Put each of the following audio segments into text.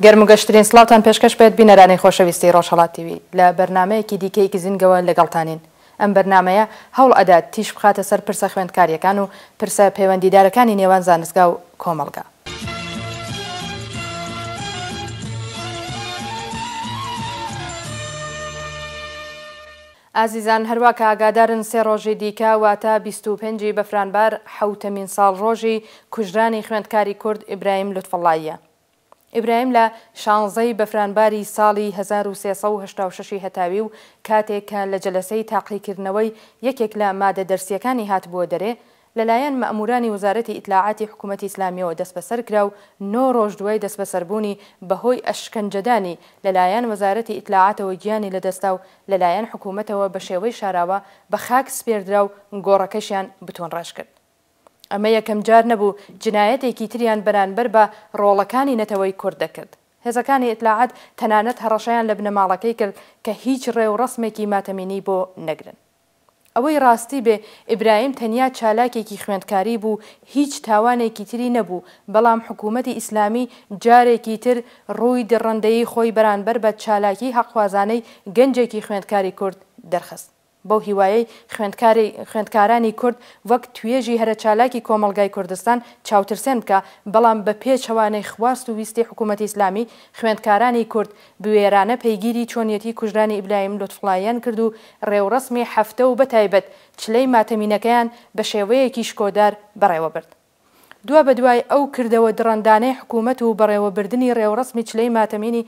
گەرم و گەشترین سڵاوتان پێشکەش بێت بینەرانی خۆشەویستی ڕۆژهەڵات تیوی لە بەرنامەیەکی دیکەی گزینگەوە لەگەڵتانین ئەم بەرنامەیە هەوڵ ئەدات تیشک بخاتە سەر پرسە خوێندکاریەکان و پرسە پەیوەندیدارەکانی نێوان زانستگا و کۆمەڵگا. ئازیزان هەروا کە ئاگادارن سێ ڕۆژی دیکە واتە 25 ی بەفرانبار حەوتەمین ساڵڕۆژی کوژرانی خوێندکاری کورد ئیبراهیم لوتفوڵڵاییە. ئیبراهیم لە شانزە ی بەفرانباری ساڵی 1386 ی هەتاوی و کاتێک کە لە جەلەسەی تاقیکردنەوەی یەکێک لە مادە دەرسییەکانی هاتبووە دەرێ لە لایەن مەئموورانی وزارەتی ئیتلاعاتی حکوومەتی ئیسلامییەوە دەسبەسەر کرا و نۆ ڕۆژ دوای دەسبەسەربوونی بە هۆی ئەشکەنجەدانی لە لایەن وەزارەتی ئیتلاعاتەوە گیانی لە دەستدا و لە لایەن حکوومەتەوە بە شێوەی شاراوە بە خاک سپێردرا و گۆڕەکەشیان بتونڕێژ کرد. ئەمە یەکەم جار نەبوو جنایەتێکی تریان بەرانبەر بە ڕۆڵەکانی نەتەوەی کورد دەکرد. هێزەکانی ئیتلاعات تەنانەت هەڕەشەیان لە بنەماڵەکەی کرد کە هیچ ڕێوڕەسمێکی ماتەمینی بۆ نەگرن. ئەوەی ڕاستی بێ ئیبراهیم تەنیا چالاکێکی خوێندکاری بوو هیچ تاوانێکی تری نەبوو، بەڵام حکوومەتی ئیسلامی جارێکی تر ڕووی دڕندەیی خۆی بەرانبەر بە چالاکیی هەقخوازانەی گەنجێکی خوێندکاری کورد دەرخست. بەو هیوایەی خوێندکاری خوێندکارانی کورد وەک توێژی هەرە چالاکی کۆمەڵگای کوردستان چاوترسێن بکا، بەڵام بە پێچەوانەی خواست و ویستی حکوومەتی ئیسلامی، خوێندکارانی کورد بوێرانە پەیگیری چۆنیەتی کوژرانی ئیبراهیم لوتفوڵاییان کرد و ڕێوڕەسمی حەفتە و بەتایبەت چلەی ماتەمینەکەیان بە شێوەیەکی شکۆدار بەڕێوە برد. دوابەدوای ئەو کردەوە دڕەندانەی حکوومەت و بەڕێوەبردنی ڕێوڕەسمی چلەی ماتەمینی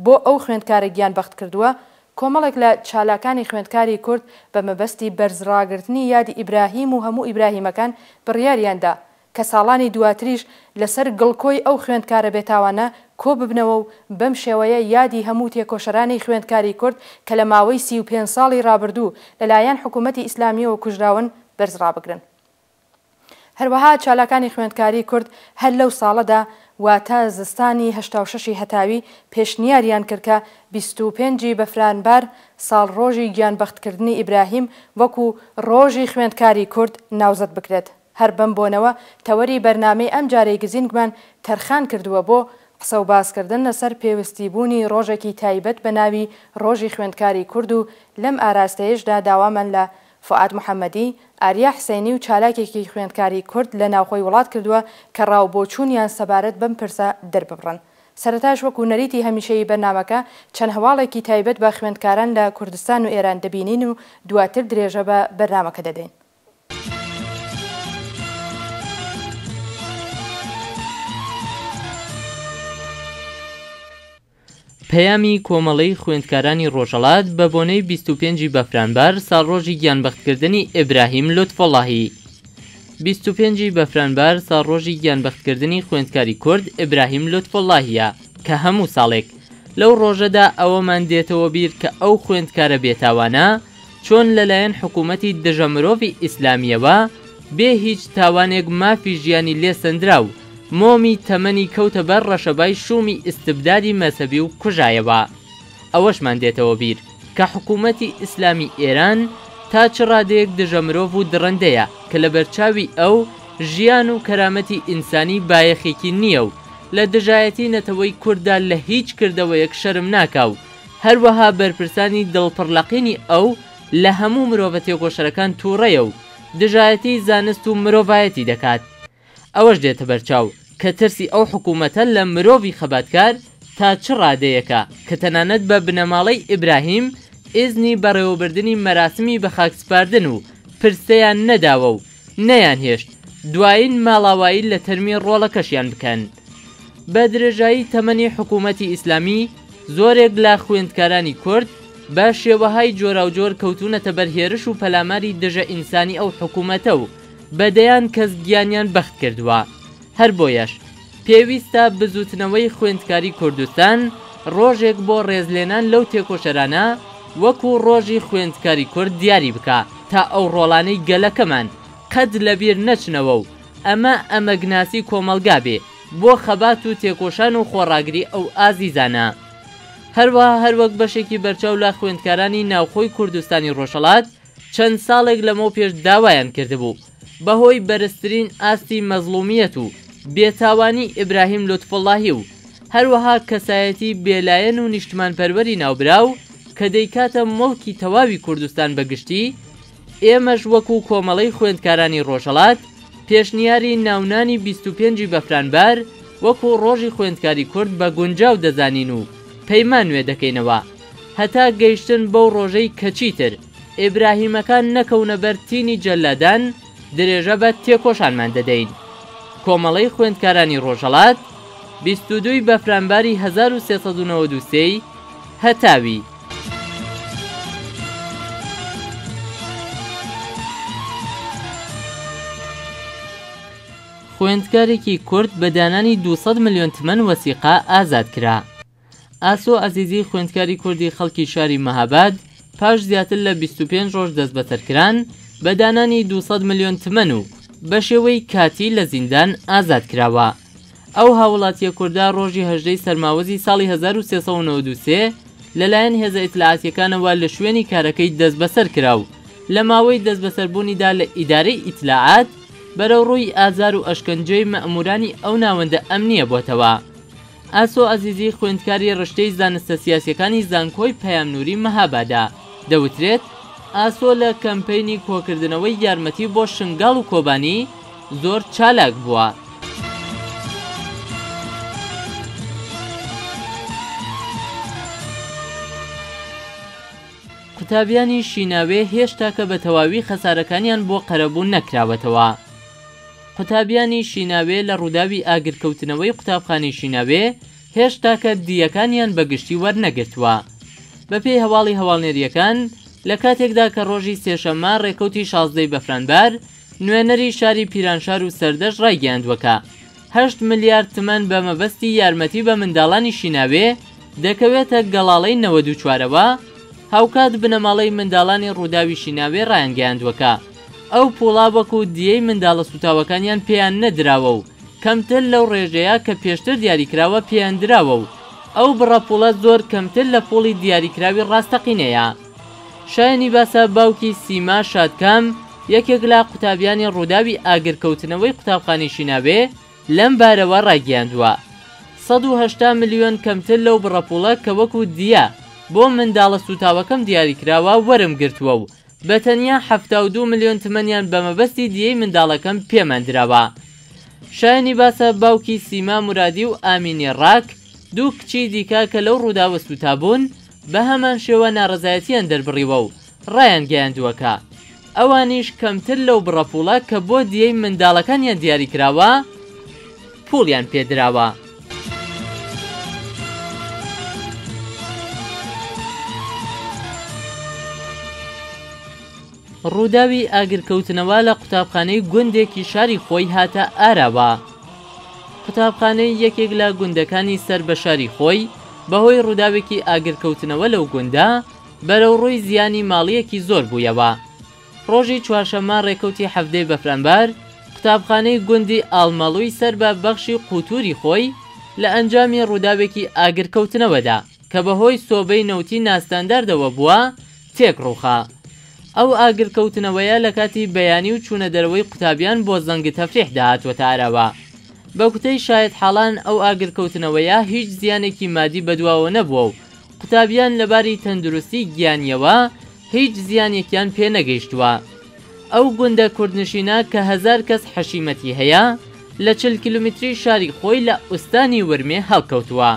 بۆ ئەو خوێندکارە گیانبەختکردووە، کۆمەڵێک لە چالاکانی خوێندکاری کورد بە مەبەستی بەرزڕاگرتنی یادی ئیبراهیم و هەموو ئیبراهیمەکان بڕیاریان دا کە ساڵانی دواتریش لەسەر گڵکۆی ئەو خوێندکارە بێتاوانە کۆببنەوە و بەم شێوەیە یادی هەموو تێکۆشەرانی خوێندکاری کورد کە لە ماوەی 35 ساڵی ڕابردوو لەلایەن حکوومەتی ئیسلامییەوە کوژراون بەرز ڕابگرن. هەروەها چالاکانی خوێندکاری کورد هەر لەو ساڵەدا واتە زستانی 86 ی هەتاوی پێشنیاریان کرد کە 25 ی بەفرانبار ساڵڕۆژی گیانبەختکردنی ئیبراهیم وەکوو ڕۆژی خوێندکاری کورد ناوزەد بکرێت. هەر بەم بۆنەوە تەوەری بەرنامەی ئەم جارەی گزینگمان تەرخان کردووە بۆ قسە و باس کردن لە سەر پێوستی بوونی ڕۆژێکی تایبەت بە ناوی ڕۆژی خوێندکاری کورد و لەم ئاراستەیەشدا داوامان لە فوئاد محەمەدی، ئاریا حسەینی و چالاکێکی خوێندکاری کورد لە ناوخۆی وڵات کردووە کە ڕا و بۆچوونیان سەبارەت بەم پرسە دەرببڕن. سەرەتاش وەکوو نەریتی هەمیشەیی بەرنامەکە چەند هەواڵێکی تایبەت بە خوێندکاران لە کوردستان و ئێران دەبینین و دواتر درێژە بە بەرنامەکە دەدەین. پەیامی کۆمەڵەی خوێندکارانی ڕۆژهەڵات بە بۆنەی 25 ی بەفرانبار ساڵڕۆژی گیانبەختکردنی ئیبراهیم لوتفوڵڵاهی 25 ی بەفرانبار ساڵڕۆژی گیانبەختکردنی خوێندکاری کورد ئیبراهیم لوتفوڵڵاهیە کە هەموو ساڵێک لەو ڕۆژەدا ئەوەمان دێتەوە بیر کە ئەو خوێندکارە بێتاوانە چۆن لەلایەن حکوومەتی دژە مرۆڤی ئیسلامییەوە بێ هیچ تاوانێک مافی ژیانی لێ سەندرا و مۆمی تەمەنی کەوتە بەر ڕەشەبای شوومی ئیستبدادی مەزهەبی و کوژایەوە. ئەوەشمان دێتەوە بیر کە حکوومەتی ئیسلامی ئێران تا چ ڕادەیەک دژە مرۆڤ و دڕندەیە کە لە بەرچاوی ئەو ژیان و کەرامەتی ئینسانی بایەخێکی نییە و لە دژایەتی نەتەوەی کورددا لە هیچ کردەوەیەک شەرم ناکا و هەروەها بەرپرسانی دڵپڕلەقینی ئەو لە هەموو مرۆڤە تێکۆشەرەکان تووڕەیە و دژایەتی زانست و مرۆڤایەتی دەکات. ئەوەش دێتە بەرچاو کە ترسی ئەو حکوومەتە لە مرۆڤی خەباتکار تا چ ڕادەیەکە کە تەنانەت بە بنەماڵەی ئیبراهیم ئیزنی بەڕێوەبردنی مەراسمی بەخاکسپاردن و پرسەیان نەداوە و نەیانهێشت دوایین ماڵاوایی لە تەرمی ڕۆڵەکەشیان بکەن. بە درێژایی تەمەنی حکوومەتی ئیسلامی زۆرێک لە خوێندکارانی کورد بە شێوەهای جۆراوجۆر کەوتوونەتە بەر هێرش و پەلاماری دژە ئینسانی ئەو حکوومەتە و بە دەیان کەس گیانیان بەخت کردووە. هەر بۆیەش پێویستە بزووتنەوەی خوێندکاری کوردستان ڕۆژێک بۆ ڕێزلێنان لەو تێکۆشەرانە وەکوو ڕۆژی خوێندکاری کورد دیاری بکا تا ئەو ڕۆڵانەی گەلەکەمان قەت لەبیر نەچنەوە و ئەمە ئەمەگناسی کۆمەڵگا بێ بۆ خەبات و تێکۆشان و خۆڕاگری ئەو ئازیزانە. هەروەها هەروەک بەشێکی بەرچاو لە خوێندکارانی ناوخۆی کوردستانی ڕۆژهەڵات چەند ساڵێک لەمەو پێش داوایان کردبوو بەهۆی بەرزترین ئاستی مەزڵومیەت و بێتاوانی ئیبراهیم لوتفوڵڵاهی و. هەروەها کەسایەتی بێلایەن و نیشتمانپەروەری ناوبراو کە دەیکاتە موڵکی تەواوی کوردستان بە گشتی، ئێمەش وەکوو کۆمەڵەی خوێندکارانی ڕۆژهەڵات پێشنیاری ناونانی 25 ی بەفرانبار وەکوو ڕۆژی خوێندکاری کورد بە گونجاو دەزانین و پەیمان نوێ دەکەینەوە هەتا گەیشتن بەو ڕۆژەی کە چیتر ئیبراهیمەکان نەکەونە بەر تینی جەلادان درێژە بە تێکۆشانمان دەدەین. کۆمەڵەی خوێندکارانی ڕۆژهەڵات، 22 ی بەفرانباری 1393 ی هەتاوی. خوێندکارێکی کورد بە دانانی 200 ملیۆن تمەن وەسیقە ئازاد کرا. ئاسۆ عەزیزی خوێندکاری کوردی خەڵکی شاری مەهاباد پاش زیاتر لە 25 ڕۆژ دەستبەسەرکران بە دانانی 200 ملیۆن تمەن و بە شێوەی کاتی لە زیندان ئازاد کراوە. ئەو هاووڵاتییە کوردە ڕۆژی 18 ی سەرماوەزی ساڵی 1393 لەلایەن هێزە ئیتلاعاتییەکانەوە لە شوێنی کارەکەی دەستبەسەر کرا و لە ماوەی دەستبەسەربوونیدا لە ئیدارەی ئیتلاعات بەرەوڕووی ئازار و ئەشکەنجەی مەئموورانی ئەو ناوەندە ئەمنییە بۆتەوە. ئاسۆ عەزیزی خوێندکاری ڕشتەی زانستە سیاسیەکانی زانکۆی پەیام نوری مەهابادە، دەوترێت ئاسۆ لە کەمپەینی کۆکردنەوەی یارمەتی بۆ شنگاڵ و کۆبانی زۆر چالاک بووە. قوتابیانی شیناوێ هێشتاکە بە تەواوی خەسارەکانیان بۆ قەرەبوو نەکراوەتەوە. قوتابیانی شیناوێ لە ڕووداوی ئاگرکەوتنەوەی قوتابخانەی شیناوێ هێشتاکە دییەکانیان بە گشتی وەرنەگرتووە. بەپێی هەواڵی هەواڵنێرییەکان، لە کاتێکدا کە ڕۆژی سێشەممە ڕێکەوتی شازدەی بەفرانبار، نوێنەری شاری پیرانشار و سەردەشت ڕایگەیاندووە کە هەشت ملیارد تمەن بە مەبەستی یارمەتی بە منداڵانی شیناوێ دەکەوێتە گەڵاڵەی 94 ەوە، هاوکات بنەماڵەی منداڵانی ڕووداوی شیناوێ ڕایانگەیاندووە کە ئەو پووڵە وەکوو دیەی منداڵە سووتاوەکانیان پێیان نەدراوە و کەمتر لەو ڕێژەیە کە پێشتر دیاریکراوە پێیان دراوە و ئەو بڕە پووڵە زۆر کەمتر لە پووڵی دیاریکراوی ڕاستەقینەیە. شایەنی باسە باوکی سیما شادکام یەکێک لە قوتابیانی ڕووداوی ئاگرکەوتنەوەی قوتابخانەی شیناوێ لەم بارەوە ڕایگەیاندووە، 180 ملیۆن کەمتر لەو بڕە پووڵە کە وەکوو دیە بۆ منداڵە سووتاوەکەم دیاریکراوە وەرم گرتووە و بە تەنیا 72 ملیۆن تمەنیان بە مەبەستی دیەی منداڵەکەم پێمان دراوە. شایەنی باسە باوکی سیما مورادی و ئامینی ڕاک دوو کچی دیکە کە لەو ڕووداوە سووتابوون بە هەمان شێوە ناڕەزایەتییان دەربڕیوە و ڕایانگەیاندووە کە ئەوانیش کەمتر لەو بڕە پووڵە کە بۆ دیەی منداڵەکانیان دیاریکراوە پووڵیان پێدراوە. ڕووداوی ئاگرکەوتنەوە لە قوتابخانەی گوندێکی شاری خۆی هاتە ئاراوە. قوتابخانەی یەکێک لە گوندەکانی سەر بە شاری خۆی بەهۆی ڕووداوێکی ئاگرکەوتنەوە لەو گوندە بەرەوڕووی زیانی ماڵییەکی زۆر بوویەوە. ڕۆژی چوارشەممە ڕێکەوتی حەڤدەی بەفرانبار، قوتابخانەی گوندی ئاڵمەڵووی سەر بە بەخشی قوتووری خۆی لە ئەنجامی ڕووداوێکی ئاگرکەوتنەوەدا کە بەهۆی سۆبەی نەوتی ناستانداردەوە بووە، تێکڕووخا. ئەو ئاگرکەوتنەوەیە لە کاتی بەیانی و چوونە دەرەوەی قوتابیان بۆ زەنگ تەفریحدا هاتووەتە ئاراوە. بە گوتەی شایەتحاڵان ئەو ئاگرکەوتنەوەیە هیچ زیانێکی مادی بەدواوە نەبووە و قوتابیان لەباری تەندروستی گیانییەوە هیچ زیانێکیان پێ نەگەیشتووە. ئەو گوندە کوردنشینە کە هەزار کەس حەشیمەتی هەیە، لە 40 کیلۆمیتری شاری خۆی لە ئوستانی ورمێ هەڵکەوتووە.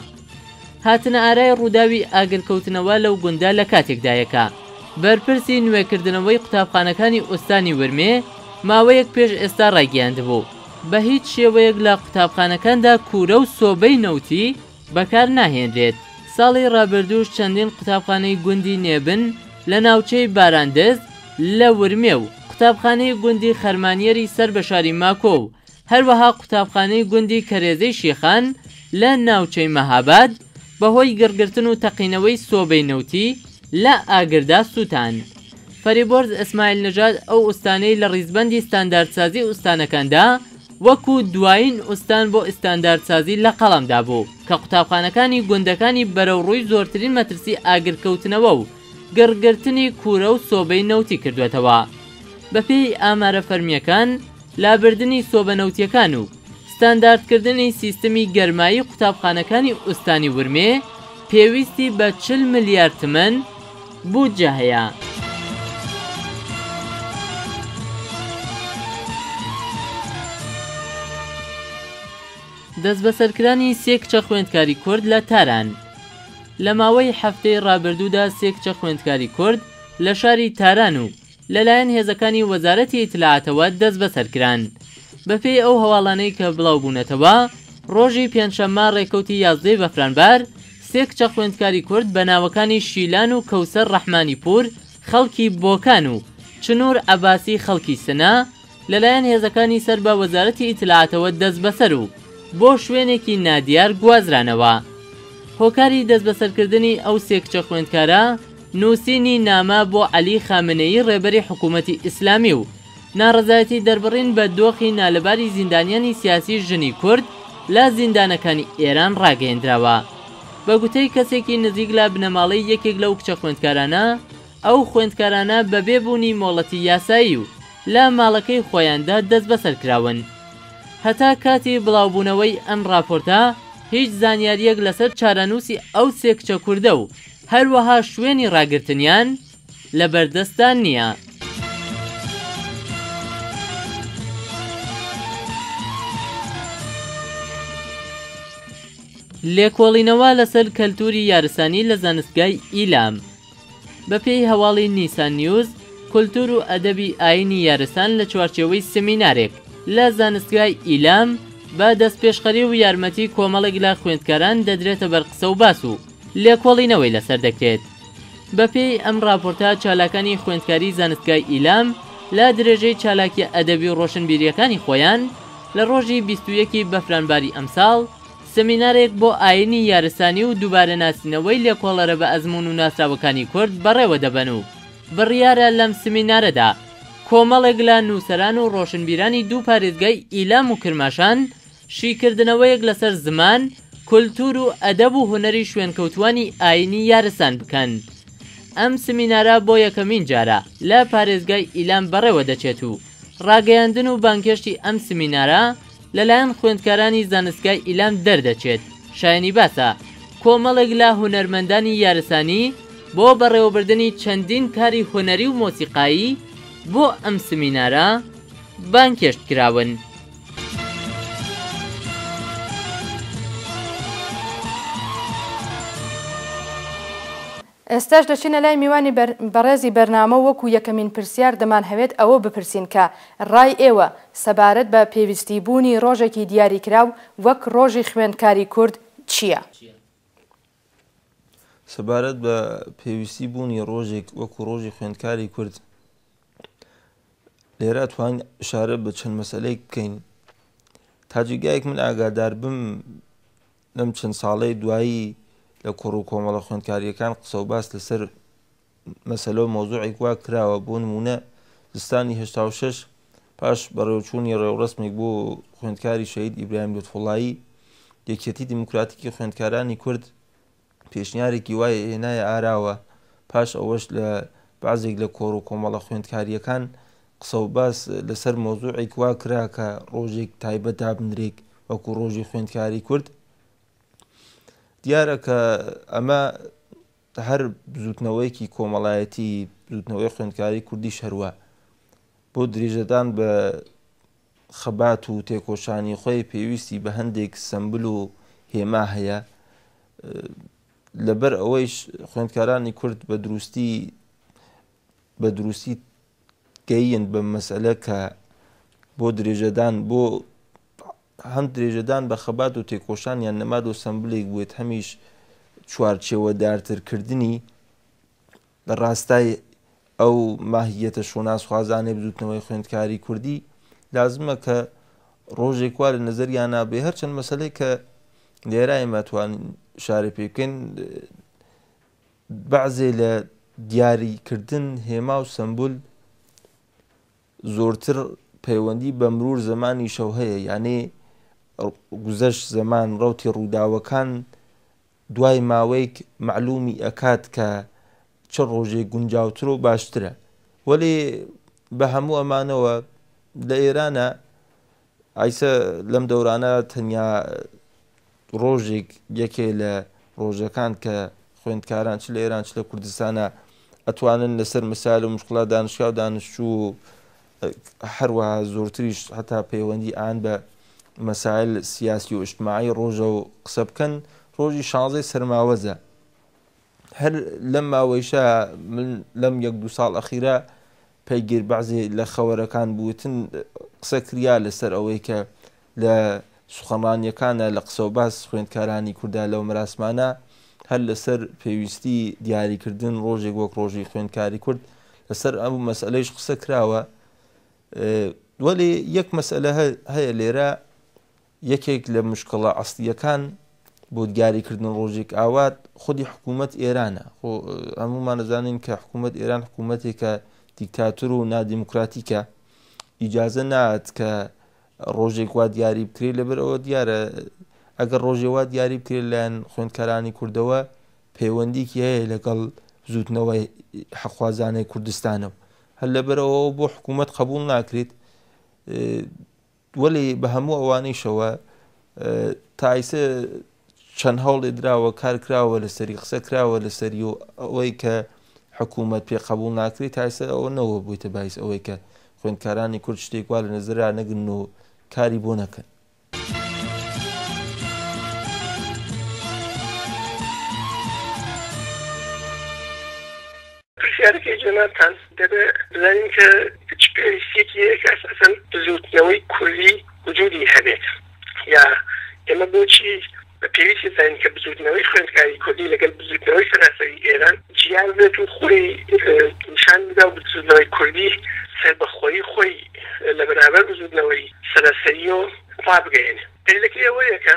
هاتنە ئارای ڕووداوی ئاگرکەوتنەوە لەو گوندە لە کاتێکدایە کە بەرپرسی نوێکردنەوەی قوتابخانەکانی ئوستانی ورمێ ماوەیەک پێش ئێستا ڕایگەیاندبوو، بە هیچ شێوەیەک لە قوتابخانەکاندا کوورە و سۆبەی نەوتی بەکار ناهێنرێت. ساڵی ڕابردووش چەندین قوتابخانەی گوندی نێبن لە ناوچەی باراندز لە ورمێ و قوتابخانەی گوندی خەرمانیەری سەر بە شاری ماکۆ و هەروەها قوتابخانەی گوندی کەرێزەی شێخان لە ناوچەی مەهاباد بەهۆی گڕگرتن و تەقینەوەی سۆبەی نەوتی لە ئاگردا سووتان. فەریبۆرز ئیسماعیل نەژاد ئەو ئوستانەی لە ڕیزبەندی ستانداردسازی ئوستانەکاندا وەکوو دوایین ئوستان بۆ ئیستانداردسازی لە قەڵەم دابوو کە قوتابخانەکانی گوندەکانی بەرەوڕووی زۆرترین مەترسی ئاگرکەوتنەوە و گڕگرتنی کوورە و سۆبەی نەوتی کردووەتەوە. بەپێی ئامارە فەرمییەکان، لابردنی سۆبە نەوتییەکان و ستانداردکردنی سیستمی گەرمایی قوتابخانەکانی ئوستانی ورمێ پێویستی بە 40 ملیار تمەن بودجە هەیە. دەستبەسەرکرانی سێ کچە خوێندکاری کورد لە تاران. لە ماوەی هەفتەی ڕابردوودا سێ کچە خوێندکاری کورد لە شاری تاران و لەلایەن هێزەکانی وەزارەتی ئیتلاعاتەوە دەستبەسەر کران. بەپێی ئەو هەواڵانەی کە بڵاو بوونەتەوە، ڕۆژی پێنجشەممە ڕێکەوتی یازدەی بەفرانبار، سێ کچە خوێندکاری کورد بە ناوەکانی شیلان و کەوسەر ڕەحمانی پوور خەڵکی بۆکان و چنوور عەباسی خەڵکی سنە لەلایەن هێزەکانی سەر بە وەزارەتی ئیتلاعاتەوە دەستبەسەر و بۆ شوێنێکی نادیار گوازرانەوە. هۆکاری دەستبەسەرکردنی ئەو سێ کچە خوێندکارە نووسینی نامە بۆ عەلی خامنەیی ڕێبەری حکوومەتی ئیسلامی و ناڕەزایەتی دەربڕین بە دۆخی نالەباری زیندانیانی سیاسی ژنی کورد لە زیندانەکانی ئێران ڕاگەیەندراوە. بە گوتەی کەسێکی نزیک لە بنەماڵەی یەکێک لەو کچە خوێندکارانە، ئەو خوێندکارانە بەبێ بوونی مۆڵەتی یاسایی و لە ماڵەکەی خۆیاندا دەستبەسەر کراون. هەتا کاتی بڵاوبوونەوەی ئەم ڕاپۆرتە هیچ زانیارییەک لەسەر چارەنووسی ئەو سێ کچە کوردە و هەروەها شوێنی ڕاگرتنیان لە بەردەستدا نییە. لێکۆڵینەوە لەسەر کەلتووری یارسانی لە زانستگای ئیلام. بەپێی هەواڵی نیسان نیوز، کولتوور و ئەدەبی ئایینی یارسان لە چوارچێوەی سمینارێک لە زانستگای ئیلام بە دەستپێشخەری و یارمەتی کۆمەڵێک لە خوێندکاران دەدرێتە بەر قسە و باس و لێکۆڵینەوەی لەسەر دەکرێت. بەپێی ئەم ڕاپۆرتە چالاکانی خوێندکاری زانستگای ئیلام لە درێژەی چالاکیە ئەدەبی و ڕۆشنبیرییەکانی خۆیان لە ڕۆژی 21 ی بەفرانباری ئەمساڵ سمینارێک بۆ ئایینی یارسانی و دووبارە ناسینەوەی لێکۆڵەرە بە ئەزموون و ناسراوەکانی کورد بەڕێوە دەبەن و بڕیارە لەم سمینارەدا کۆمەڵێک لە نووسەران و ڕۆشنبیرانی دوو پارێزگای ئیلام و کرماشان شیکردنەوەیەک لەسەر زمان، کولتوور و ئەدەب و هونەری شوێنکەوتووانی ئایینی یارسان بکەن. ئەم سمینارە بۆ یەکەمین جارە لە پارێزگای ئیلام بەڕێوە دەچێت و ڕاگەیاندن و بانگهێشتی ئەم سمینارە لەلایەن خوێندکارانی زانستگای ئیلام دەردەچێت، شایەنی باسە کۆمەڵێک لە هونەرمەندانی یارسانی بۆ بەڕێوەبردنی چەندین کاری هونەری و مۆسیقایی بۆ ئەم سمینارە بانگهێشت کراون. ئێستاش دەچینە لای میوانی بەڕێزی بەرنامە و وەکو یەکەمین پرسیار دەمانهەوێت ئەوە بپرسین کە ڕای ئێوە سەبارەت بە پێویستی بوونی ڕۆژێکی دیاریکراو وەک ڕۆژی خوێندکاری کورد چییە؟ سەبارەت بە پێویستی بوونی ڕۆژێک وەکو ڕۆژی خوێندکاری کورد لێرە توانین ئشارە بە چەند مەسەلەیەک بکەین تا جێگایەک من ئاگادار بم لەم چەند ساڵەی دوایی لە کۆڕ و کۆمەڵە خوێندکارییەکان قسە و باس لەسەر مەسەلە و مەوزوعێک وا کراوە بۆ نموونە زستانی 86 پاش بەڕێوەچوونی ڕێوڕەسمێک بۆ خوێندکاری شەهید ئیبراهیم لوتفوڵایی یەکێتی دیموکراتیکی خوێندکارانی کورد پێشنیارێکی وای هێنایە ئاراوە، پاش ئەوەش لە بەعزێک لە کۆڕ و کۆمەڵە خوێندکارییەکان قسە و باس لەسەر مەوزوعێک وا کرا کە ڕۆژێک تایبەت دابنرێک وەکو ڕۆژی خوێندکاری کورد. دیارە کە ئەمە هەر بزوتنەوەیەکی کۆمەڵایەتی بزوتنەوەی خوێندکاری کوردیش هەروە بۆ درێژەدان بە خەبات و تێکۆشانی خۆی پێویستی بە هەندێک سەمبل و هێما هەیە لەبەر ئەوەیش خوێندکارانی کورد بە دروستی بە دروستی گەیین بە مەسئلە کە بۆ درێژەدان بۆ هەم درێژەدان بە خەبات و تێکۆشانیان نەماد و سەمبلێک بێت هەمیش چوارچێوەدارترکردنی لە ڕاستای ئەو ماهییەتە شۆناسخوازانەی بزووتنەوەی خوێندکاری کوردی لازمە کە ڕۆژێک وا لە نەزەریانا بێ هەرچەند مەسەلەی کە لێرە ئێمە توانین شارێ پێ بکەین بەعزێ لە دیاریکردن هێما و سەمبول زۆرتر پەیوەندی بە مرور زەمانیشەوە هەیە یانێ گوزەشت زەمان ڕەوتی ڕووداوەکان دوای ماوەیەک مەعلومی ئەکات کە چ ڕۆژێک گونجاوتر و باشترە. وەلێ بە هەموو ئەمانەوە لە ئێرانە ئایسە لەم دەورانە تەنیا ڕۆژێک یەکێ لە ڕۆژەکان کە خوێندکاران چ لە ئێران چ لە کوردستانە ئەتوانن لەسەر مسال و مشکڵات دانشگا و دانشجوو و هەروەها زۆرتریش هەتا پەیوەندی ئان بە مەسایل سیاسی و ئیجتماعی ڕۆژە و قسە بکەن ڕۆژی شانزەی سەرماوەزە هەر لەم ماوەیشە من لەم یەک دوو ساڵ ئەخیرە پەیگیر بەعزێ لە خەوەرەکان بووتن قسە کریا لەسەر ئەوەی کە لە سوخەنڕانیەکانە لە قسەوباس خوێندکارانی کوردا لەو مەراسمانە هەر لەسەر پێویستی دیاریکردن ڕۆژێک وەک ڕۆژی خوێندکاری کورد لەسەر ئەم مەسئلەیش قسە کراوە وەلێ یەک مەسئلە هەیە لێرە یەکێک لە مشکڵە ئەسڵییەکان بۆ دیاریکردن ڕۆژێک ئاوات خودی حکوومەت ئێرانە. خۆ هەموومان ئەزانین کە حکوومەت ئێران حکوومەتێکە دیکتاتور و نادیموکراتیکە، ئیجازە نات کە ڕۆژێک وا دیاری بکرێت لەبەر ئەوە دیارە ئەگەر ڕۆژێ وا دیاری بکرێت لایەن خوێندکارانی کوردەوە پەیوەندیکی هەیە لەگەڵ بزووتنەوەی حەقخوازانەی کوردستانەوە هەر لەبەرەوە بۆ حکوومەت قبول ناکرێت وەلێ بە هەموو ئەوانەیشەوە تا ئیسە چەند هەوڵێ دراوە کار کراوە لەسەری قسە کراوە لەسەری و ئەوەی کە حکوومەت پێ قبول ناکرێت تا ئیسە ئەوە نەوە بوویتە باعیس ئەوەی کە خوێندکارانی کورد شتێک وا لە نەزەرا نەگرن و کاری بۆ نەکەن. پرسیارەکەی جەنابتان دەبێ بزانین کە چ پێویستیەکی هەیە کە ئەساسەن بزووتنەوەی کوردی وجودی هەبێت یا ئێمە بۆچی بە پێویستی زانین کە بزووتنەوەی خوێندکاری کوردی لەگەل بزووتنەوەی سەراسەری ئێران جیا بێت و خۆی نیشان بدا و بزووتنەوەی کوردی سەربەخۆیی خۆی لە بەرابەر بزووتنەوەی سەراسەریەوە ڕابگەیەنێ. دەلیلەکەی ئەوەیە کە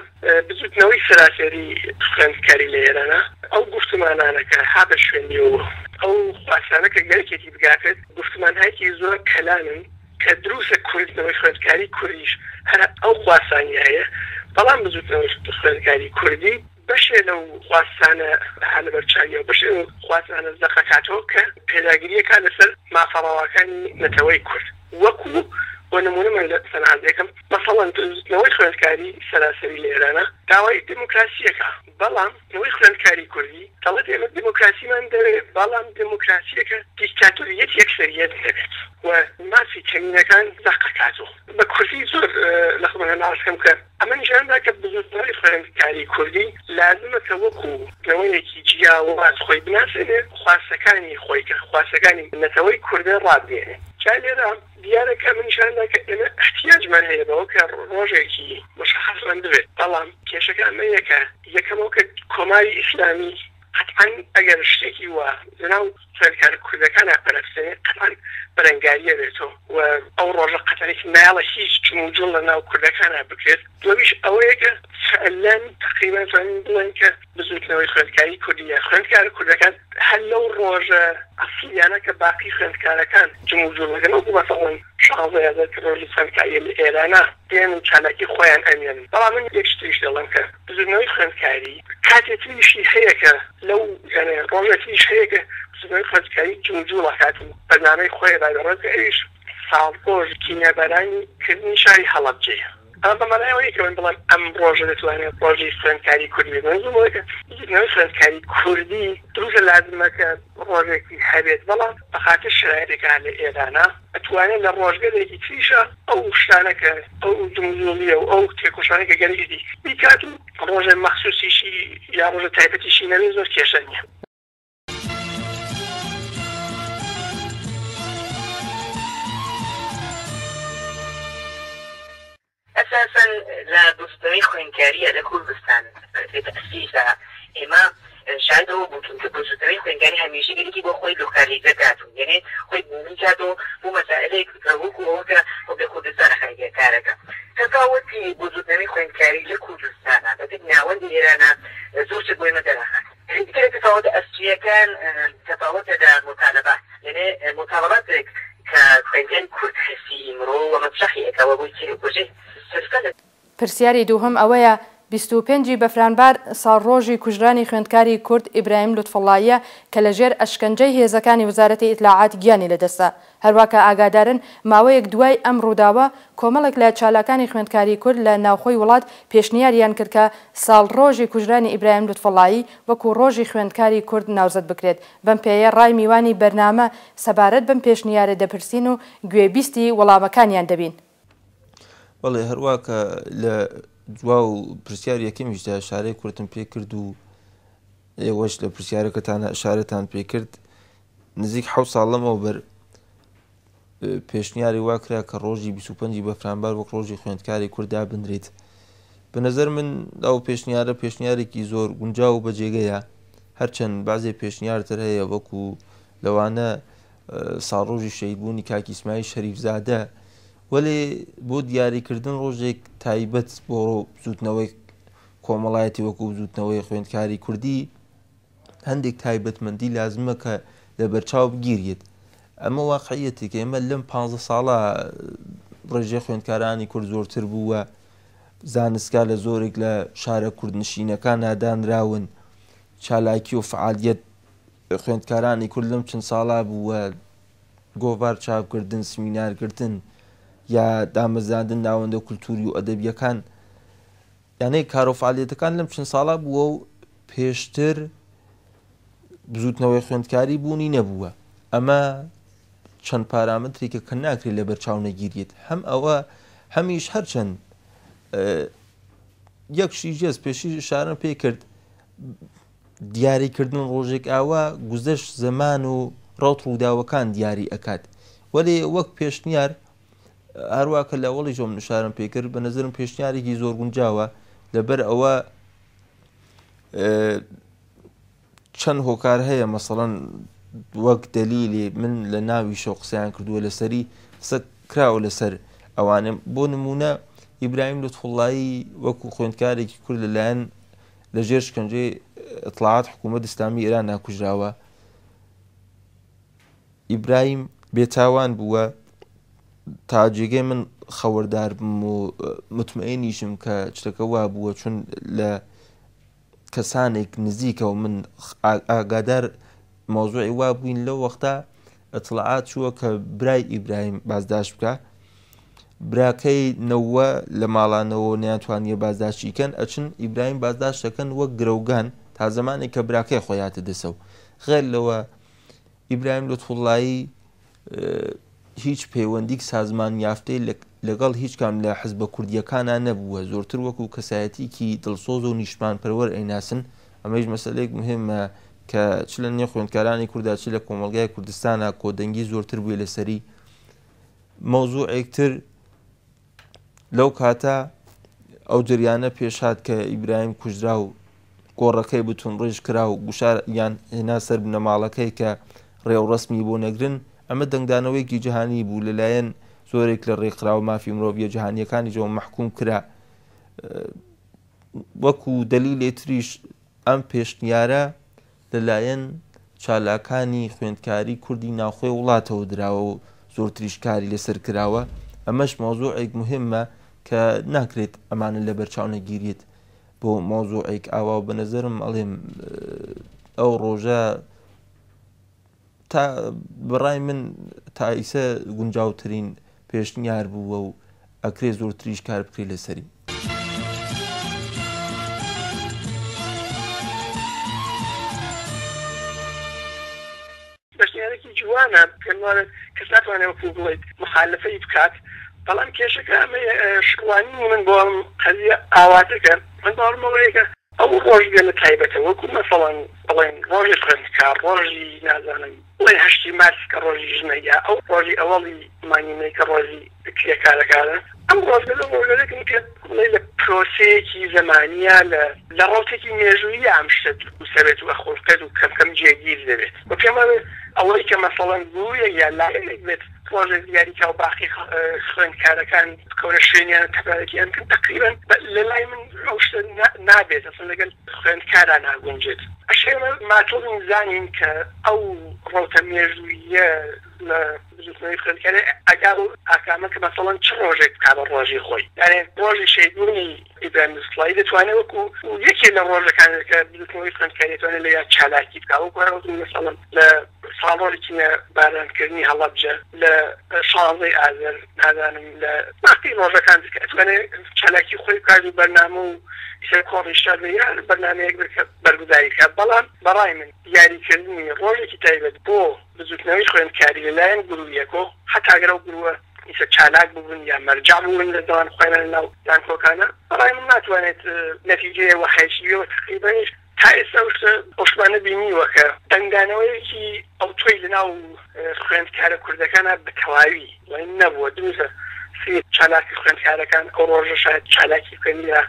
بزووتنەوەی سەراسەری خوێندکاری لە ئێرانا ئەو گوفتمانانە کە ها بە شوێنی و ئەو خواستانە کە گەرەکێتی بگاتێت گوفتمانهایەکی زۆر کەلانن کە دروسە کوردنەوەی خوێندکاری کوردیش هەر ئەو خواستانیە هەیە بەڵام بزووتنەوەی خوێندکاری کوردی بەشێ لەو خواستانە ها لەبەر چاویە و بەشێ لەو خواستانە زەقەکاتەوە کە پێداگرییەکا لەسەر مافە ڕەواکانی نەتەوەی کورد وەکوو بۆ نموونە من لە سەنعات یەکەم مەسەڵەن بزووتنەوەی خوێندکاری سەراسەری لە ئێرانا داوای دێموکراسییەکا بەڵام نەوەی خوێندکاری کوردی دەڵێت ئێمە دێموکراسیمان دەوێ بەڵام دێموکراسییەکە دیکتاتۆرییەت یەکسەرییەت نەبێت و مافی کەمینەکان زەقەکاتەوە. بە کوردی زۆر لە خزمەتتان عەرز کەم کە ئەمە نیشان دا کە بزووتنەوەی خوێندکاری کوردی لازمە کە وەکوو نەوەیەکی جیاواز خۆی بناسێنێ، خواستەکانی خۆی کە خواستەکانی نەتەوەی کوردە ڕابگەیەنێ. جا لێرە دیارە کە ئەمە نیشان دا کە ئێمە ئیحتیاجمان هەیە بەوە کە ڕۆژێکی موشەخەسمان ببێت. بەڵام کێشەکە ئەمەیە کە یەکەم ئەوە کە کۆماری ئیسلامی قەتعەن ئەگەر شتێکی وا لەناو خوێندکارە کوردەکانا پەرە بسێنێ قەتعەن بەرەنگاریە بێتەوە و ئەو ڕۆژە قەتعەن نایەڵێ هیچ جموجوڵ لەناو کوردەکانا بکرێت. دووەمیش ئەوەیە کە فعلەن تەقریبەن توانین بڵێین کە بزووتنەوەی خوێندکاری کوردی یا خوێندکارە کوردەکان هەر لەو ڕۆژە ئەسڵیانە کە باقی خوێندکارەکان جموجوڵ دەکەن وەکو مەسەڵەن 16 ئازار کە ڕۆژی خوێندکاریە لە ئێرانا دێن و چالاکی خۆیان ئەنوێنن. بەڵام من یەک شتیش دەڵێم کە بزووتنەوەی خوێندکاری کاتێ تریشی هەیە کە لەو یانێ ڕۆژێ تریش هەیە کە بزووتنەوەی خوێندکاری جموجوڵ ئەکات و بەرنامەی خۆی بەڕێوە کە ئەویش ساڵڕۆژ کیمیابارانی کردنی شاری هەڵەبجەیە. ئەمە بە مانای ئەوە نییە کە من بڵێم ئەم ڕۆژە دەتوانێت ڕۆژی خوێندکاری کوردی بێت. مەنزوم ئەوەیە کە بزووتنەوەی خوێندکاری کوردی دروستە لازمە کە ڕۆژێکی هەبێت، بەڵام بە خاتر شەرایتێکا لە ئێرانا ئەتوانێت لە ڕۆژگەلێکی تریشا ئەو شتانە کە ئەو جموجوڵیە و ئەو تێکۆشانەی کە گەلێکی بیکات و ڕۆژێ مەخسوسیشی یا ڕۆژە تایبەتیشی نەبێت زۆر کێشە نییە. ئەساسەن لە بزوتنەوەی خوێندکاریە لە کوردستان لە تەئسیسا ئێمە شاهد ئەوە بووین کە بزوتنەوەی خوێندکاری هەمیشە گەلێکی بۆ خۆی لۆکالیزە کات و یەنێ خۆی بوومی کات و بۆ مەسائلێک کە وەکوو ئەوە کە خۆ لە کوردستانە خەریکە کارەکە تەفاوەتی بزوتنەوەی خوێندکاری لە کوردستانا لە تەک ناوەندی ئێرانا زۆر شت بۆ ئێمە دەرئەخات. یەکێ لە تەفاوەتە ئەسلییەکان تەفاوەتە لە موتالەبات یەنێ موتالەباتێک کە خوێندکاری کورد هەسی ئیمڕۆ وە مەترەحی ئەکا وە بۆی تێئەکوژێ سرفە لە پرسیاری دووهەم ئەوەیە. 25 ی بەفرانبار ساڵڕۆژی کوژرانی خوێندکاری کورد ئیبراهیم لوتفوڵڵاییە کە لە ژێر ئەشکەنجەی هێزەکانی وزارەتی ئیتلاعات گیانی لەدەستدا. هەروا کە ئاگادارن ماوەیەک دوای ئەم ڕووداوە کۆمەڵێک لە چالاکانی خوێندکاری کورد لە ناوخۆی وڵات پێشنیاریان کرد کە ساڵڕۆژی کوژرانی ئیبراهیم لوتفوڵڵایی وەکوو ڕۆژی خوێندکاری کورد ناوزەد بکرێت. بەم پێیە ڕای میوانی بەرنامە سەبارەت بەم پێشنیارە دەپرسین و گوێبیستی وەڵامەکانیان دەبین. بەڵێ هەروا کە لە جواو پرسیار یەکەمیشدا ئشارەی کورتم پێ کرد و ئێوەش لە پرسیارەکەتانە ئشارەتان پێ کرد نزیک حەوت ساڵ لەمەوبەر پێشنیاری وا کرا کە ڕۆژی 25 بەفرانبار وەک ڕۆژی خوێندکاری کورد دابنرێت بە نظر من ئەو پێشنیارە پێشنیارێکی زۆر گونجاو و بەجێگەیە هەرچەند بەعزێ پێشنیارتر هەیە وەکو لەوانە ساڵڕۆژی شەهیدبوونی کاک ئیسماعیل شەریفزادە، وەلێ بۆ دیاریکردن ڕۆژێک تایبەت بۆ بزووتنەوەی کۆمەڵایەتی وەکو بزووتنەوەی خوێندکاری کوردی هەندێک تایبەتمەندی لازمە کە لەبەرچاو بگیرێت. ئەمە واقعیەتێکە ئێمە لەم پ ساڵە ڕێژەی خوێندکارانی کورد زۆرتر بووە، زانستگا لە زۆرێک لە شارە کوردنشینەکان نادانراون، چالاکی و فعالیت خوێندکارانی کورد لەم چەند ساڵە بووە گۆڤار چاپکردن، سمینارکردن یا دامەزراندن ناوەندە کولتوری و ئەدەبیەکان یانەی کارو فعالیەتەکان لەم چەند ساڵە بووە و پێشتر بزوتنەوەی خوێندکاری بوونی نەبووە ئەمە چەند پارامەترێکە کە ناکرێت لەبەر چاو نەگیرێت هەم ئەوە هەمیش هەرچەند یەک شیژێز پێشی شارم پێ کرد دیاری کردن ڕۆژێک ئاوا گوزەشت زەمان و ڕەوت ڕووداوەکان دیاری ئەکات وەلێ وەک پێشنیار هەروا کە لە وەڵی جۆم نشارم پێکرد بە نظرم پێشنیارێکی زۆر گونجاوە لەبەر ئەوە چەند هۆکار هەیە مەسەڵەن وەک دەلیلی من لە ناوی شەو قسەیان کردووە لەسەری قسە کراوە لەسەر ئەوانە بۆ نمونە ئیبراهیم لوتفوڵایی وەکو خوێندکارێکی کورد لەلایەن لە ژێر شکەنجەی ئیتڵاعات حکوومەت ئیسلامی ئێراندا کوژراوە. ئیبراهیم بێتاوان بووە تا جێگەی من خەوەردار بم و متمئینیشم کە شتەکە وا بووە چون لە کەسانێک نزیکەوە من ئاگادار مەوزوعی وا بووین لەو وەختە ئیتڵاعات چووە کە برای ئیبراهیم بازداشت بکە براکەی نەوە لە ماڵانەوە نیانتوانیە بازداشتی کەن ئەچن ئیبراهیم بازداشت دەکەن وەک گرەوگان تا زمانێک کە براکەی خۆیاتە دەسەو غێر لەوە ئیبراهیم لوتفوڵایی هیچ پەیوەندیک سازمان یافتەی لەگەڵ هیچ کام لە حزبە کوردیەکانا نەبووە زۆرتر وەکو کەسایەتیکی دڵسۆز و نیشتمانپەروەر ئەیناسن ئەمەیش مەسەلەیەک مهمە کە چ لە نێو خوێندکارانی کوردا چ لە کۆمەڵگای کوردستانا کۆدەنگی زۆرتر بووە لەسەری مەوزوعێک تر لەو کاتە ئەو جریانە پێشهات کە ئیبراهیم کوژرا و گۆڕەکەی بتونڕیژ کرا و گوشار یان هێنا سەر بنەماڵەکەی کە ڕێوڕەسمی بۆ نەگرن ئەمە دەنگدانەوەیەکی جیهانی بوو لەلایەن زۆرێک لە ڕێکخراوە مافی مرۆڤیە جیهانیەکانیشەوە مەحکوم کرا وەکو دەلیلێ تریش ئەم پێشنیارە لەلایەن چالاکانی خوێندکاری کوردی ناوخۆی وڵاتەوە دراوە و زۆرتریش کاری لەسەر کراوە، ئەمەش مەوزوعێک مهمە کە ناکرێت ئەمانە لەبەرچاو نەگیرێت بۆ مەوزوعێک ئاوا و بەنەزەرم ئەڵێم ئەو ڕۆژە تا بەڕای من تا ئیسە گونجاوترین پێشنیار بووە و ئەکرێ زۆرتریش کار بکرێت لەسەری. پێشنیارێکی جوانە، پێم وابێت کەس ناتوانێت وەکو بڵێیت موخالەفەی بکات، بەڵام کێشەکە ئەمەیە ڕوانینی من بۆ ئەم قەزیە ئاواترکە، من باوەڕم بەوەیە کە ئەو ڕۆژگەلە تایبەتە وەکو مەسەڵەن بڵێن ڕۆژی خوێندکار، ڕۆژی نازانم بڵێن هەشتی مارس کە ڕۆژی ژنە یا ئەو ڕۆژی ئەوەڵی مانگی مەی کە ڕۆژی کرێکارەکانە، ئەم ڕۆژگەلە ڕۆژگەلێکن کە بڵێی لە پرۆسەیەکی زەمانییە لە لە ڕەوتێکی مێژووییە ئەم شتە دروست ئەبێت و ئەخوڵقێت و کەم کەم جێگیر دەبێت و پێم وابێ ئەوەی کە مەسەڵەن گروویەک یا لایەنێک بێت ڕۆژێک دیاری کا و باقی خوێندکارەکان بکەونە شوێنیان و تەبایەتیان بکەن تەقریبەن لە لای من ئەو شتە نابێت ئەسڵەن لەگەل خوێندکارا ناگونجێت. ئەشێ ئێمە ماتڵین زانین کە ئەو ڕەوتە مێژووییە لە. بزووتنەوەی خوێندکاری ئەگا بەو ئاکامە کە مەسەڵەن چ ڕۆژێک بکا بە ڕۆژی خۆی یانێ ڕۆژی شەهیدبوونی ئیبراهیم لوتفوڵڵاهی دەتوانێ وەکوو یەکێ لە ڕۆژەکان کە بزووتنەوەی خوێندکاری دەتوانێ لەویا چالاکی بکا وەکوو هەر وەکوو مەسەڵەن لە ساڵڕۆژی کیمیابارانکردنی هەڵەبجە لە شانزەی ئازەر نازانم لە باقی ڕۆژەکان تر کە ئەتوانێ چالاکی خۆی بکات و بەرنامە و ئیسە کۆڕی شار بێ یا هەر بەرنامەیەک بێ کە بەرگوزاری بکات بەڵام بەڕای من دیاریکردنی ڕۆژێکی تایبەت بۆ بزوتنەوەی خوێندکاری لەلایەن گرویەکۆ حەتا گەر ئەو گروە ئیسە چالاک ببن یا مەرجەع بوون لە زەوان خۆیان لە ناو زانکۆکانە بەڕای من ناتوانێت نەتیجەیە وەحیشی بێ و تەقریبەنیش تا ئێستا ئەو شتە ئەو شتمانە بینیوە کە دەنگدانەوەیەکی ئەوتۆی لە ناو خوێندکارە کوردەکانا بە تەواوی بڵێین نەبووە دروستە سێ چالاکی خوێندکارەکان ئەو ڕۆژە شاید چالاکی بکەن یا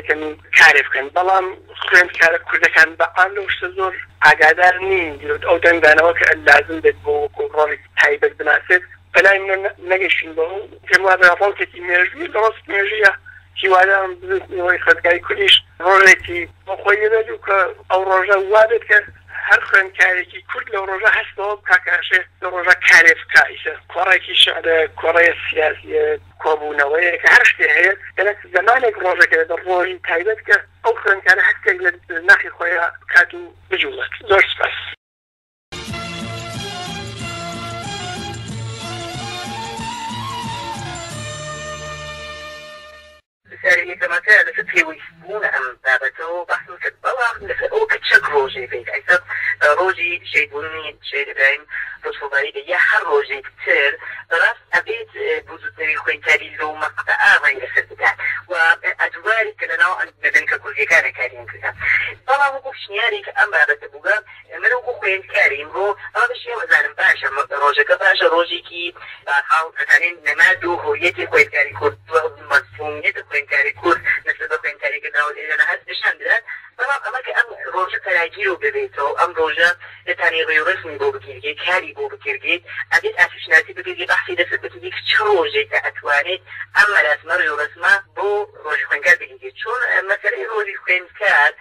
کەمی کارێ بکەن بەڵام خوێندکارە کوردەکان بە عام لەو شتە زۆر ئاگادار نین ئەو دەنگدانەوە کە لازم بێت بۆ وەکو ڕۆڵێکی تایبەت بناسێت بەلای منەوە نەگەیشتین بەوە و پێم وابێ ڕەوتێکی مێژووی لە ڕاست مێژوویە هیوادارم بزوتنەوەی خوێندکاری کوردیش ڕۆژێکی بۆ خۆی بێت و کە ئەو ڕۆژە وا بێت کە هەر خوێندکارێکی کورد لەو ڕۆژە هەست بەوە بکا کە ئەشێ لەو ڕۆژە کارێ بکا ئیسە کۆڕێکی شعرە کۆڕێ سیاسیە کۆبوونەوەیەکە هەر شتێ هەیە گەلەک زەمانێک ڕۆژێک هەیە بە ڕۆژی تایبەت کە ئەو خوێندکارە هەستێک لە ناخی خۆیا بکات و بجوڵێت زۆر سپاس. پرسیاری یەکەمەکە لەسەر پێویست بوون ئەم بابەتەوە باسم کرد بەڵام لەسەر ئەوە کە چەند ڕۆژێ بێت ئەیسا ڕۆژی شەهید بوونی شەهید ئیبراهیم لوتفوڵڵاهی بێت یا هەر ڕۆژێک تر بەڕاست ئەبێت بزووتنەوەی خوێندکاری لەو مەقتەعە ڕای لەسەر بدات و ئەدواری کە لەناو بنکە کوردیەکانە کاریان کردە بەڵام وەکو پشنیارێک ئەم بابەتە بووگە من وەکو خوێندکاری ئیمڕۆ ئەوە بە شێوە ئەزانم باشە ڕۆژەکە باشە ڕۆژێکی بارحاڵ ئەتانێ نەماد و هۆیەتی خوێندکاری کورد و مەزلومیەت خوێندکاری کورد نسبەت بە خوێندکاری کە ناو ئێرانە هەست نیشان بدات بەڵام ئەمە کە ئەم ڕۆژە فەراگیرەو ببێتەوە ئەم ڕۆژە نەتانێ ڕێوڕەسمی بۆ بگیرگێ کاری بۆ بکرگێت ئەبێت ئاسیشناسی بکرگێ بەحسی لەسەر بکرگێ کە چ ڕۆژێکە ئەتوانێت ئەم مەراسمە ڕێوڕەسمە بۆ ڕۆژی خوێندکار بگیرگێت چۆن مەسەلەی ڕۆژی خوێندکار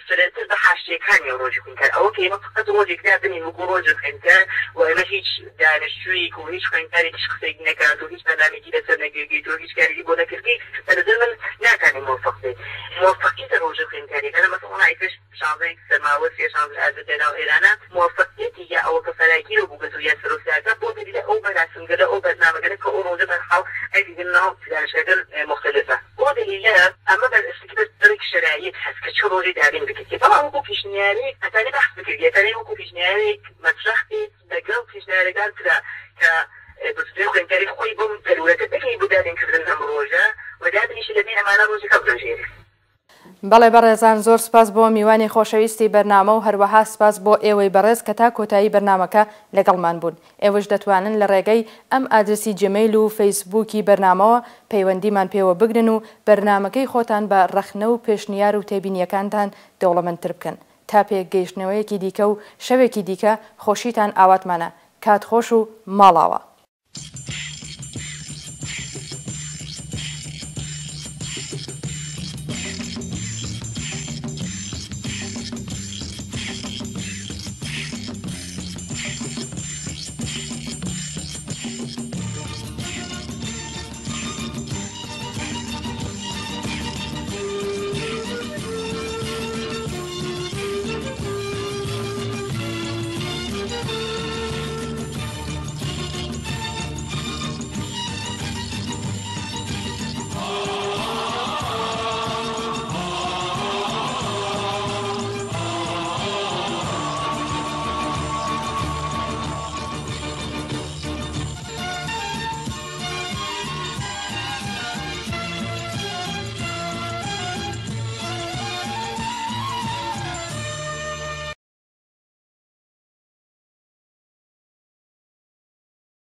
فرەتر بە حاشیەکانی ئەو ڕۆژی خوێندکار ئەوە کە ئێمە فقط ڕۆژێک دابنێین وەکو ڕۆژی خوێندکار و ئێمە هیچ دانشجوویەک و هیچ خوێندکارێکیش قسەیەک نەکات و هیچ بەرنامەیەکی لەسەر نەگرگیت و هیچ کارێکی بۆ نەکردی بە نظر من ناتانێ مۆفق بێت مۆفقیتە ڕۆژە خوێندکاریەکانە مەسەڵەن ئایسەش شانزەی سەرماوەز یا شانزەی ئازەر لە ناو ئێرانە مۆفقیەتی یا ئەوە کە فەراگیرەو بووگەتەوە یا سەرۆک ساکە بۆ دەلیلە ئەو مەراسمگەلە ئەو بەرنامەگەلە کە ئەو ڕۆژە بەرحاڵ ئەیدن ناو دانشگاگەل موختەلفە. بۆ دەلیلە ئەمە بەر ئەستی بەس بڕێک شەرایت هەس کە چ ڕۆژێ دابین بکرێ بەڵام وەکوو پیشنیارێک ئەتانێ بەحس بکرێ ئەتانێ وەکوو پیشنیارێک مەترەح بێت لەگەڵ پیشنیارەکان ترا کە بزوتنەوەی خوێندکاری خۆی بەم زەرورەتە بگەی بۆ دابین کردن ئەم ڕۆژە و دابنیشێ لە بەین ئەمانە ڕۆژێک هەڵبژێرێ. بەڵێ بەڕێزان زۆر سوپاس بۆ میوانی خۆشەویستی بەرنامە و هەروەها سوپاس بۆ ئێوەی بەڕێز کە تا کۆتایی بەرنامەکە لەگەڵمان بوون. ئێوەش دەتوانن لە ڕێگەی ئەم ئادرسی جیمەیل و فەیسبووکی بەرنامەوە پەیوەندیمان پێوە بگرن و بەرنامەکەی خۆتان بە ڕەخنە و پێشنیار و تێبینییەکانتان دەوڵەمەندتر بکەن. تا پێکگەیشتنەوەیەکی دیکە و شەوێکی دیکە خۆشیتان ئاواتمانە. کات خۆش و ماڵاوا.